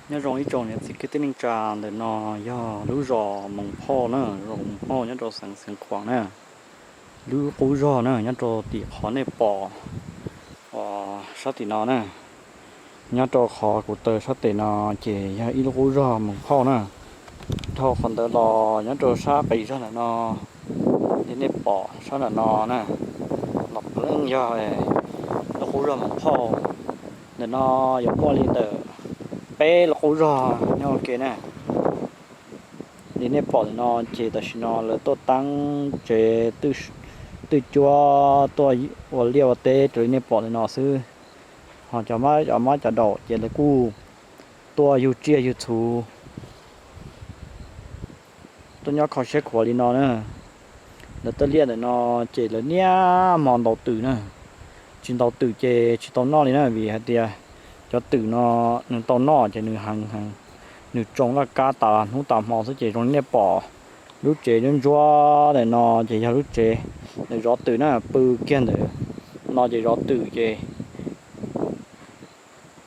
Nyob zoo ib tsoom niam txiv kwv tij neej tsa, ntawm no yog lub zos Moos Phauj na, zos Moos Phauj nyob rau xeev Xeev Khuam na. Lub qub zog na nyob rau tim qhov nej pom sab tim no na. Nyob rau qhov kuv taw sab tes no ces yog ib lub qub zog Moos Phauj na. Dhau qhov ntawd los nyob rau sab qis zog ntawm no, li nej pom sab ntawm no na, los puav leej yog lub qub zog Moos Phauj. Ntawm no yuav muaj li ntawm peb lub qub zog nyob ua ke na. Li nej pom ntawm no ces tam sim no lawv tuaj teeb tsev twj cuab tuaj ua liaj ua teb raws li nej pom ntawm no xwb. Ho cov mab cov daum ces lawv kuj tuaj yug tsiaj yug txhu tuaj nyob kho siab khuav li no na. Lawv tej liaj ntawm no ces lawv niaj hmo ntaus twm na. Tsis ntaus twm ces tsis tau noj li na, vim hais tias cov twm no nws tau noj ces nws heev heev, nws tsoo laj kab tas hnub tas hmo xwb. Ces zoo li nej pom lub tsev ntsuab ntsuab ntawm no ces yog lub tsev nws zov twm na, pw kiag ntawm no ces zov twm ces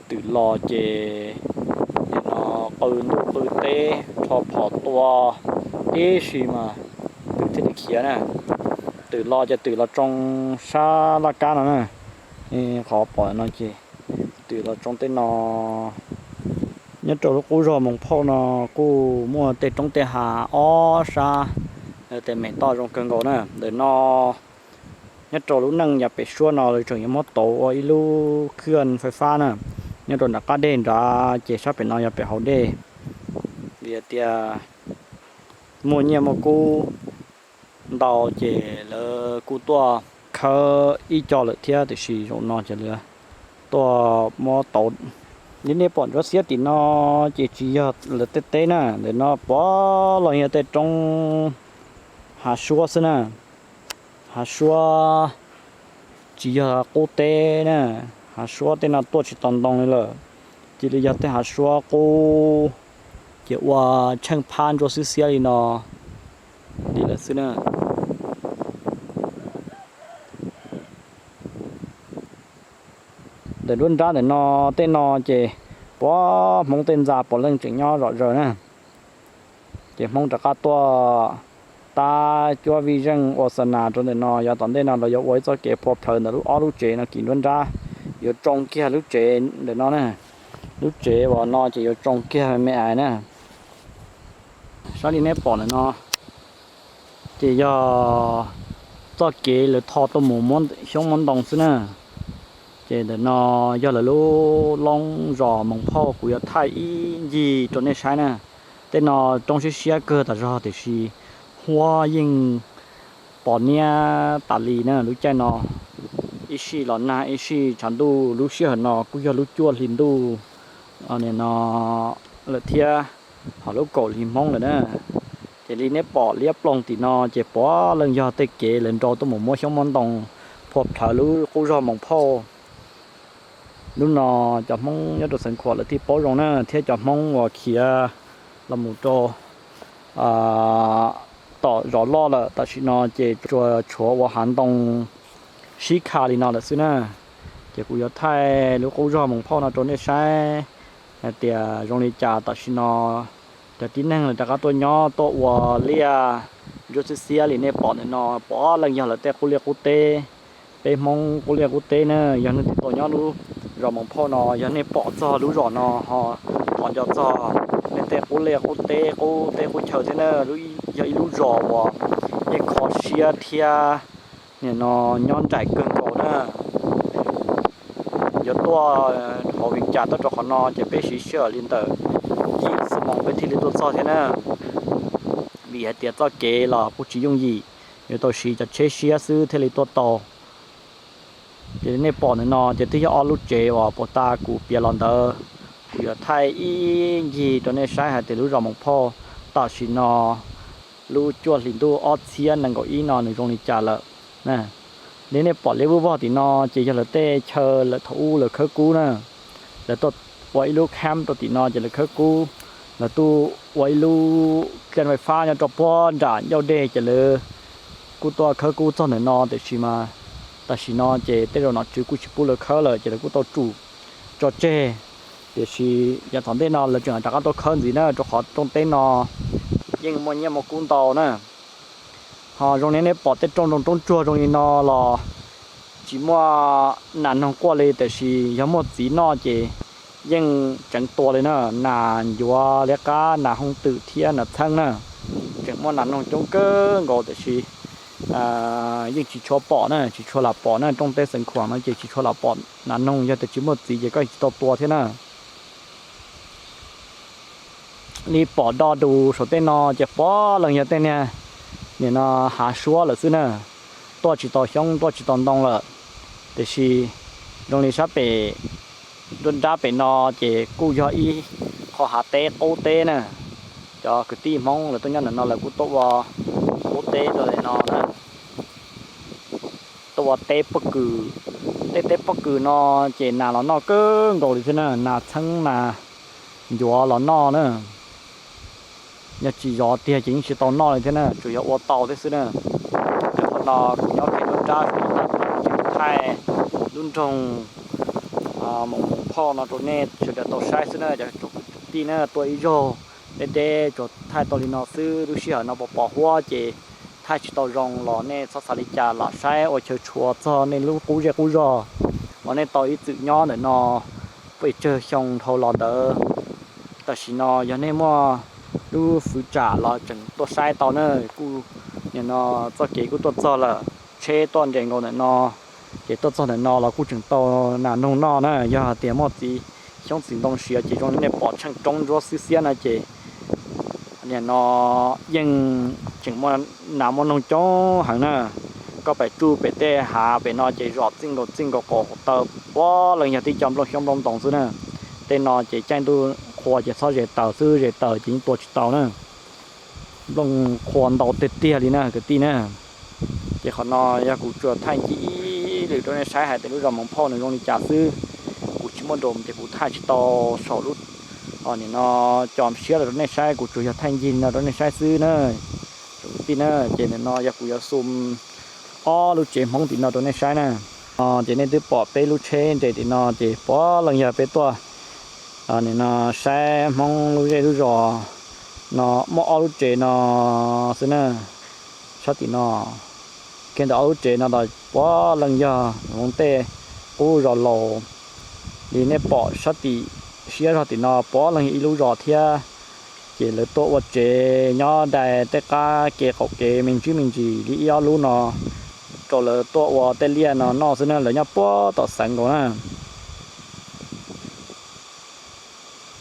twm los ces nim no qw ntuj qw teb rho phom tua tib si mas twm thiaj li khiav na. Twm los ces twm los tsoo sab laj kab no na. Qhov pom no ces twm los tsoo tej no. Nyob rau lub qub zog Moos Phauj no kuj muaj tej roob tej hav ob sab, tej me toj zoo kawg nkaus na. Ntawm no nyob rau lub neej yav pem suab no lawv tseem yuav muab tauv ua ib lub khwj fais fab na, nyob rau nram qab dej nrad ces sab pem no yog pem hauv dej. Vim tias muaj nyiaj muaj kub ntau ces lawv kuj tuaj khawb ib co lawm thiab, tiam sis zaum no ces lawv tuaj muab tauv. Li nej pom ntsuab xiab tim no ces tsis yog lawv tej teb na, ntawm no puav leej yog tej roob hav suab xwb na. Hav suab tsis yog qub teb na, hav suab tej no tuaj tsis tau ntoo li lawm, cia li yog tej hav suab qub ces ua tsheej phab ntsuab xiab xiab li no li lawm xwb na. Ntawm nruab nrab ntawm no tej no ces puav Hmoob tej ntxa puav leej tseem nyob zom zaws na. Ces Hmoob rov qab tuaj tab cuab vij zeej ua xa nas rau ntawm no, yog tom ntej no lawv yuav ua ib txoj kev phua plhawv ntawm lub ob lub tsev no kis nruab nrab, yuav tsoo kiag lub tsev ntawm no na. Lub tsev uas no ces yuav tsoo kiag me ais na. Saib li neb pom ntawm no ces yog txoj kev lawv tho tuaj mus muab xyoob muab ntoo xwb na. Ces ntawm no yog lawv lub loob zos Moos Phauj, kuv yuav thaij ib ncig rau nej saib na. Tej no roob siab siab kawg tas zog tiam sis huab yeej pos niab tas li na lub caij no. Ib sij los nag ib sij tshav ntuj, lub sij hawm no kuj yog lub cuaj hli ntuj no lawm thiab, ho lub kaum hli Hmoob lawm na. Ces li neb pom liab ploog tim no ces puav leej yog tej kev lawv nrau tuaj mus muab xyoob muab ntoo phua plhawv lub qub zog Moos Phauj. Lub no cov Hmoob nyob rau Xeev Khuam lawv thiaj paub zoo na, thiab cov Hmoob uas khiav los mus rau tom zos loj lawm tam sim no ces tsuas tshuav ua hav ntoo sib kha li no lawm xwb na. Ces kuv yuav thaij lub qub zog Moos Phauj no rau nej saib hais tias zoo li cas tam sim no. Cov tib neeg lawv rov qab tuaj nyob tuaj ua liaj ntsuab xiab xiab li nej pom ntawm no puav leej yog lawv tej qub liaj qub teb. Peb Hmoob qub liaj qub teb na, yog nej twb tau nyob lub zos Moos Phauj no, yog nej pom txog lub zos no ho thov nco txog nej tej qub liaj qub teb, qub teb qub chaw thiab na. Yog ib lub zos uas yeej kho siab thiab nim no nyob nraim kawg nkaus na. Yuav tuaj hauv Vias Cas tuaj rau qhov no ces peb siv sij hawm li ntawm yim xuab moos peb thiaj li tuaj txog thiab na. Vim hais tias txoj kev los kuj tsis yooj yim, yuav tau siv cov tsheb siab xwb thiaj li tuaj tau. Ces nej pom ntawm no ces twb yog ob lub tsev uas puag ta kuv piav los ntawd. Kuv yuav thaij ib ncig rau nej saib hais tias lub zos Moos Phauj tam sim no lub cuaj hlis ntuj ob txhiab nees nkaum ib no nws zoo li cas lawm. Li nej pom liab vog vog tim no ces yog lawv tej chaw lawv thaum ub lawv khawb kub na. Lawv tuaj ua ib lub camp rau tim no ces lawv khawb kub. Lawv tuaj ua ib lub kab fais fab nyob rau puag nram ncauj dej ces lawv kuj tuaj khawb kub txog ntawm no, tiam sis mas tam sim no ces tej zaum nom tswv kuj tsis pub lawv khawb lawm ces lawv kuj tau tsum tso tseg. Tiam sis yav tom ntej no lawv tseem rov qab tuaj khawb ntxiv na, rau qhov rooj teb no yeej muaj nyiaj muaj kub ntau na. Ho zoo li nej pom tej rooj zoo roob tsuag zoo li no los tsis muaj nas noog quaj li, tiam sis yog muaj txiv noj ces yeej tseev tua li na. Nas ncuav liab qab, nas hooj twm thiab nas txheeb na, tseem muaj nas noog coob kawg nkaus, tiam sis yeej tsis tshua pom na, tsis tshua lam pom na. Rooj teb Xeev Khuam no ces tsis tshua lam pom nas noog, yog tias tsis muaj txiv ces koj tsis tau tua thiab na. Li pom do dus saum tej no ces puav leej yog tej niag nim no hav suab lawm xwb na, tuaj tsis tau xyoob tuaj tsis tau ntoo lawm. Tiam sis zoo li sab pem nruab nrab pem no ces kuj yog ib qho hav teb qub teb na. Cov kwv tij Hmoob lawv tuaj nyob ntawm no lawv kuj tuaj ua qub teb rau no na, tuaj ua teb pob kws. Tej teb pob kws no ces nas los noj kawg nkaus li thiab na, nas txheeb nas ncuav los noj na. Yog tsis zov tiag ces yeej tsis tau noj li thiab na, tsuas yog ua tau thiab xwb na. Qhov no kuv nyob kiag nruab nrab, thaij lub nroog Moos Phauj no rau nej sawv daws tau saib xwb na. Cov kwv tij na, tuaj ib zaug deb deb tsuas thaij tau li no xwb, lub sij hawm no pos pos huab ces thaij tsis tau zoo los nej txhob xav li cas, lam saib ua chaw tshua txog nej lub qub zej qub zog uas nej tau ib txwm nyob ntawm no pes tsawg xyoo dhau los ntawd. Tam sim no yog nej muaj lub fwv tsam los tseem tuaj saib tau na. Kuj nim no txoj kev kuj tuaj txog lawm, tsheb tuaj nres nkaus ntawm no, ces tuaj txog ntawm no los kuj tseem tau nas noog noj na. Yog hais tias muaj txiv xyoob txiv ntoo siav ces zoo li nej pom tsheej roob ntsuab xiab xiab no ces nim no yeej tseem muaj nas muaj noog coob heev na. Koj pem tsuj pem tej hav pem no ces zom txij nkaus txij nkaus qaum taw, puav leej yog tib co nplooj xyoob nplooj ntoos xwb na. Tej no ces caij ntuj qhua ces txhob zes taws xwb, zes taws ces yeej tua tsis tau na. Nplooj qhua ntau tiag tiag li na kwv tij na. Ces qhov no yog kuv tsuas thaij ncig ib lwm rau nej saib hais tias lub zos Moos Phauj nws zoo li cas xwb. Kuv tsis muaj drone ces kuv thaij tsis tau saum lub, nim no, cov siab los rau nej saib, kuv tsuas yog thaij ncig no rau nej saib xwb na. Kwv tij na, ces nim no yog kuv yuav xum ob lub tsev Hmoob tim no rau nej saib na. Ces nej twb pom peb lub tsheb nres tim no ces puav leej yog peb tuaj, nim no, saib Hmoob lub zej lub zos no. Muaj ob lub tsev no xwb na, sab tim no. Kiag ntawm ob lub tsev no los puav leej yog hmoov tej qub zos laus li nej pom sab tim siab zog tim no puav leej yog ib lub zos thiab. Ces lawv tuaj ua tsev nyob dai tej qab kev qaum kev me ntsis me ntsis li ib ob lub no rau lawv tuaj ua tej liaj no noj xwb na. Lawv nyob puag tom xeev nkaus na.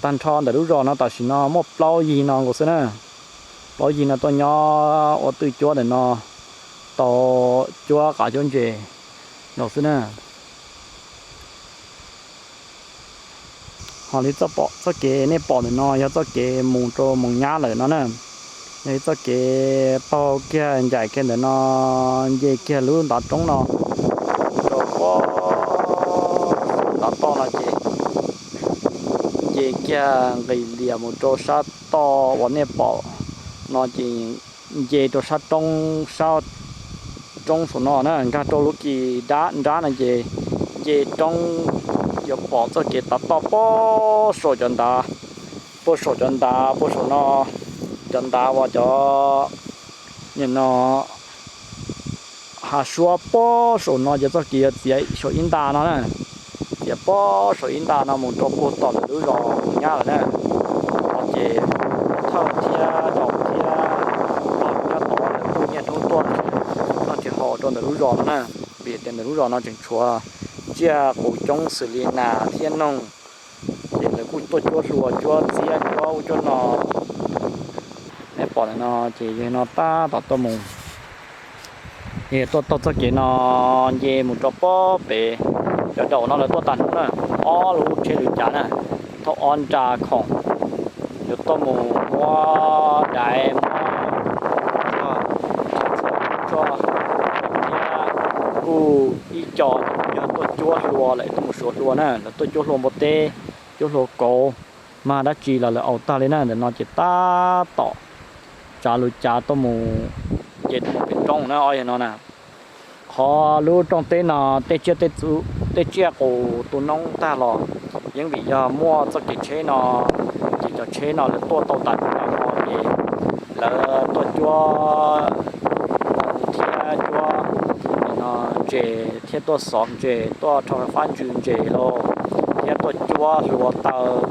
Tag nrho ntawm lub zos no tam sim no muaj plaub yig no nkaus xwb na. Plaub yig no tuaj nyob ua twj cuab ntawm no tau cuab qav cuab ntses nkaus xwb na. Ho li txoj kev nej pom ntawm no yog txoj kev mus rau Moos Nyab lawm no na. Yog ib txoj kev taug kiag ncaim kiag ntawm no, nce kiag lub ntav roob no rau puag ntav toj no ces nce kiag nqis lias mus rau sab toj uas nej pom no ces nce rau sab roob, sab roob saum no na, nkag rau lub kis nrab no ces nce roob yuav pom txoj kev tav toj puag saum cov ntav, puag saum cov ntav puag saum no, cov ntav uas cov nim no hav suab puag saum no ces txoj kev yuav txiav saum ib nta no na, txiav puag saum ib nta no mus rau puag tom ntawm lub zos Moos Nyab lawm na. No ces thawj thiab zaum thiab los nyob tod lawv tuaj nyiaj roob tuaj noj tsis haus rau ntawm lub zos no na, vim tias ntawm lub zos no tseem tshuav tsiaj qus coob xws li nas thiab noog, ces lawv kuj tuaj cuab hlua cuab txiab cuab ub cuab no. Nej pom ntawm no ces yog no tab tom tuaj mus, yog tuaj taug txoj kev no nce mus rau puag pem cov daus no lawv tuaj tag hnub na, ob lub tsheb lwm cav na, thauj ob nra khoom, yuav tuaj mus muab daiv muab tsuag, tsuag thiab kuj ib co yog tuaj cuab hlua lawm tuaj mus suav hlua na, lawv tuaj cuab hlua npua teb, cuab hlua kauv, mag dab tsi los lawv aus tag li na. Ntawm no ces tab tom tsav lub cav tuaj mus, ces tuaj mus pem roob na, ob yog no na. Qhov lub rooj teb no tej tsiaj tej txu, tej tsiaj qus tu noob tag los Yeej vim yog muaj txoj kev tsheb no, ces cov tsheb no lawv tuaj tau tas no ces lawv tuaj cuab thiab cuab no ntses thiab tuaj xov ntses, tuaj rho fab ntsws ntses los thiab tuaj cuab hluav taws.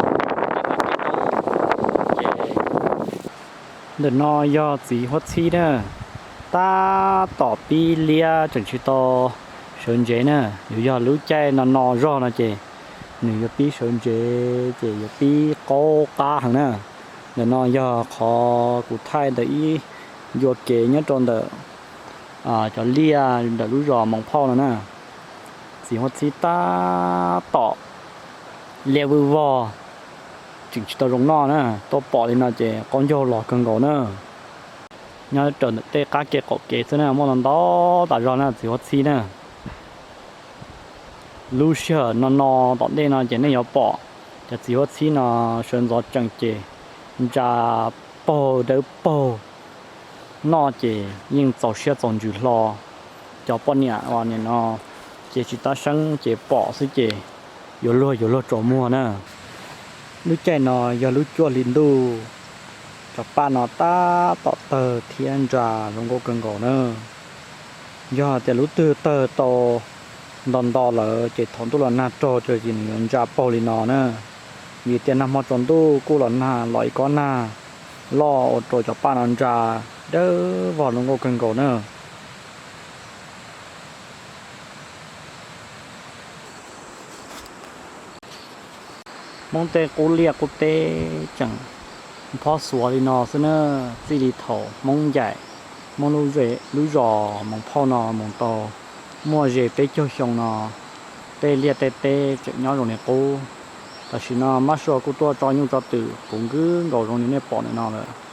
Ces ntawm no yog txiv huab txhib na, tab tom pib liab tseem tsis tau sawv ntsev na. Yuav yog lub caij no no zog no ces nws yuav pib sawv ntsev ces yuav pib qaub qab heev na. Ntawm no yog qhov kuv thaij ntawm ib ncua kev nyob rau ntawm cov liaj ntawm lub zos Moos Phauj no na. Txiv huab txhib tab tom liab vwj vog, tseem tsis tau zoo noj na. Tuaj pom li no ces qaub ncaug los kawg nkaus na. Nyob raws ntawm tej qab kev qaum kev xwb na, muaj ntau ntau tas zog na txiv huab txhib na. Lub sij hawm no no tom ntej no ces nej yuav pom cov txiv huab txhib no sawv ntxov tsees ces ntsa paug dawb paug noj ces yeej txaus siab txaus ntsws hlo. Cov poj niam uas nim no ces tsis tab seeb ces pom xwb ces yuav luag yuav luag tsaus muag na. Lub caij no yog lub cuaj hli ntuj, cov paj no tab tom tawg thiab ntsa zoo nkauj kawg nkaus na. Yog tias lub twg tawg tau nto nto lawm ces thaum ntuj los nag raug ces nws yuav ntsa paug li no na. Vim tias nag hmo tsaus ntuj kuj los nag los ib kob nag loj ua rau cov paj no ntsa dawb vog zoo nkauj kawg nkaus na. Hmoob tej qub liaj qub teb tseem phob xuav li no xwb na. Txij li thaum Hmoob ncaim Hmoob lub zos Moos Phauj no mus tau muaj ze peb caug xyoo no, tej liaj tej teb tseem nyob zoo li qub. Tam sim no Mab Suav kuj tuaj tso nyuj tso twm puv nkwg nkaus zoo li nej pom ntawm no lawm.